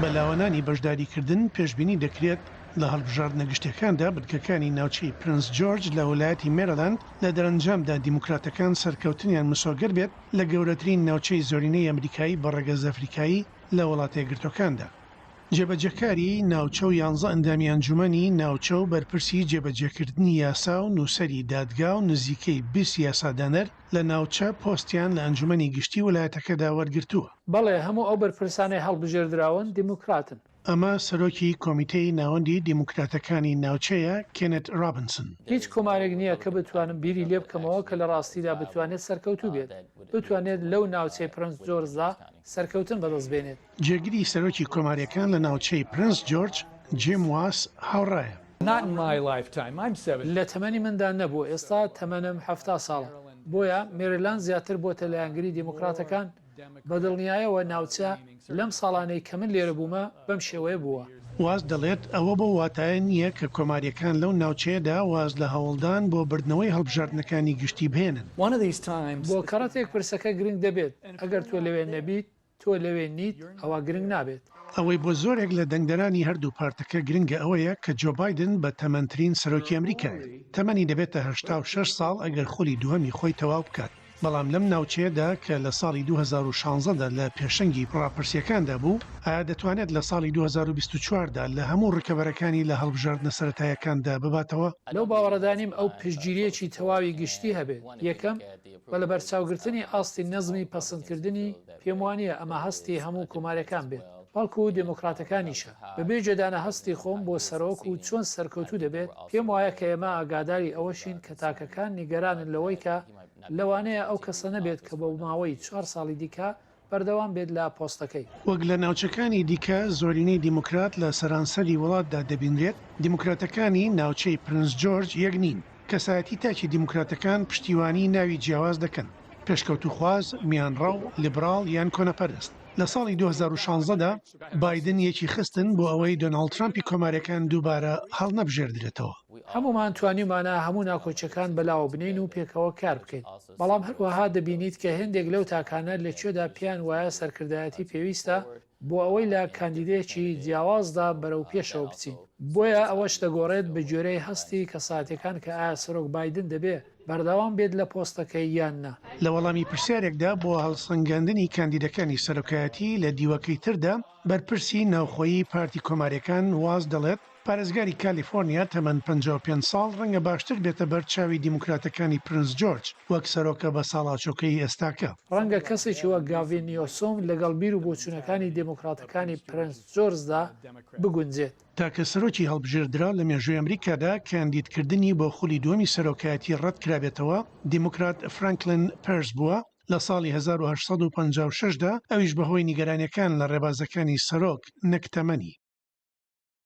بە لاوەنانی بەشداریکردن پێشبینی دەکرێت لە هەڵبژاردنە گشتیەکاندا بنکەکانی ناوچەی پرنس جۆرج لە ولایەتی مێریلاند لە دەرەنجامدا دیموکراتەکان سەرکەوتنیان مسۆگەر بێت لە گەورەترین ناوچەی زۆرینەی ئەمریکایی بە ڕەگەز ئەفریکایی لە وڵاتەیەکگرتوەکاندا. جێبەجێکاری ناوچە و یانزە ئەندامی ئەنجومەنی ناوچە و بەرپرسی جێبەجێکردنی یاسا و نوسەری دادگا و نزیکەی 20 یاسادانەر لە ناوچە پۆستیان لە ئەنجومەنی گشتی ولایەتەکەدا وەرگرتووە. بەڵێ، هەموو ئەو بەرپرسانەی هەڵبژێردراون دیموکراتن. ئەمە سەرۆکی کۆمیتەی ناوەندی دیموکراتەکانی ناوچەیە، کێنێت ڕابنسن. هیچ کۆمارێک نییە کە بتوانم بیری لێ بکەمەوە کە لە ڕاستیدا بتوانێت سەرکەوتوو بێت، بتوانێت لەو ناوچەی پرنس جۆرجدا سەرکەوتن بەدەست بێنێت. جێگری سەرۆکی کۆمارییەکان لە ناوچەی پرنس جۆرج، جیم واس هاوڕایە. لە تەمەنی مندا نەبوو، ئێستا تەمەنم 70 ساڵە، بۆیە مێریلاند زیاتر بۆتە لایەنگری دیموکراتەکان، بە دڵنیایەوە ناوچە لەم ساڵانەی کە من لێرە بوومە بەم شێوەیە بووە. واز دەڵێت ئەوە بەو واتایە نییە کە کۆمارییەکان لەو ناوچەیەدا واز لە هەوڵدان بۆ بردنەوەی هەڵبژاردنەکانی گشتی بهێنن. بۆ کەڕەتێک پرسەکە گرنگ دەبێت، ئەگەر تۆ لەوێ نەبیت، تۆ لەوێ نیت، ئەوا گرنگ نابێت. ئەوەی بۆ زۆرێک لە دەنگدەرانی هەردوو پارتەکە گرنگە ئەوەیە کە جۆ بایدن بە تەمەنترین سەرۆکی ئەمریکایە. تەمەنی دەبێتە 86 ساڵ ئەگەر خولی دووهەمی خۆی تەواو بکات. بەڵام لەم ناوچەیەدا کە لە ساڵی 2016 دا لە پێشەنگی ڕاپرسییەکاندا بوو، ئایا دەتوانێت لە ساڵی 2024 دا لە هەموو ڕکەبەرەکانی لە هەڵبژاردنە سەرەتاییەکاندا بباتەوە؟ لەو باوەڕەدا نیم ئەو پشتگیرییەکی تەواوی گشتی هەبێت. یەکەم، بە لەبەرچاوگرتنی ئاستی نزمی پەسندکردنی، پێم وانییە ئەمە هەستی هەموو کۆمارییەکان بێت، بەڵکو دێمۆکراتەکانیشە. بەبێ گوێدانە هەستی خۆم بۆ سەرۆک و چۆن سەرکەوتوو دەبێت، پێم وایە کە ئێمە ئاگاداری ئەوەشین کە تاکەکان نیگەرانن لەوەی کە لەوانەیە ئەو کەسە نەبێت کە بۆ ماوەی چوار ساڵی دیکە بەردەوام بێت لە پۆستەکەی. وەک لە ناوچەکانی دیکە زۆرینەی دیموکرات لە سەرانسەری وڵاتدا دەبینرێت، دیموکراتەکانی ناوچەی پرنس جۆرج یەک نین. کەسایەتی تاکی دیموکراتەکان پشتیوانی ناوی جیاواز دەکەن، پێشکەوتووخواز، میانڕەو، لیبراڵ یان کۆنەپەرست. لە ساڵی 2016 دا بایدن یەکی خستن بۆ ئەوەی دۆناڵد ترەمپی کۆمارییەکان دووبارە هەڵنەبژێردرێتەوە. هەموومان توانیومانە هەموو ناکۆکیەکان بەلاوە بنێین و پێکەوە کار بکەین، بەڵام هەروەها دەبینیت کە هێندێک لەو تاکانە لە کوێدا پێیان وایە سەرکردایەتی پێویستە بۆ ئەوەی لە کاندیدێکی جیاوازدا بەرەو پێشەوە بچین. بۆیە ئەوەش دەگۆڕێت بەگوێرەی هەستی کەساتیەکان کە ئایا سەرۆک بایدن دەبێ بەردەوام بێت لە پۆستەکەی یان نا. لە وەڵامی پرسیارێکدا بۆ هەڵسەنگاندنی کاندیدەکانی سەرۆکایەتی لە دیوەکەی تردا، بەرپرسی ناوخۆیی پارتی کۆمارییەکان واز دەڵێت، پارێزگاری کالیفۆرنیا تەمەن 55 ساڵ ڕەنگە باشتر بێتە بەر چاوی دیموکراتەکانی پرنس جۆرج وەک سەرۆکە بەساڵاچۆکەی ئێستاکە. ڕەنگە کەسێکی وەک گاڤین نیۆسۆم لەگەڵ بیر و بۆچوونەکانی دێموکراتەکانی پرنس جۆرجدا بگونجێت. تاکە سەرۆکی هەڵبژێردراو لە مێژووی ئەمریکادا کاندیدکردنی بۆ خولی دووەمی سەرۆکایەتی ڕەتکرابێتەوە، دیموکرات فرانکلین پێرس بووە لە ساڵی 1856 دا، ئەویش بەهۆی نیگەرانیەکان لە ڕێبازەکانی سەرۆک نەک تەمەنی.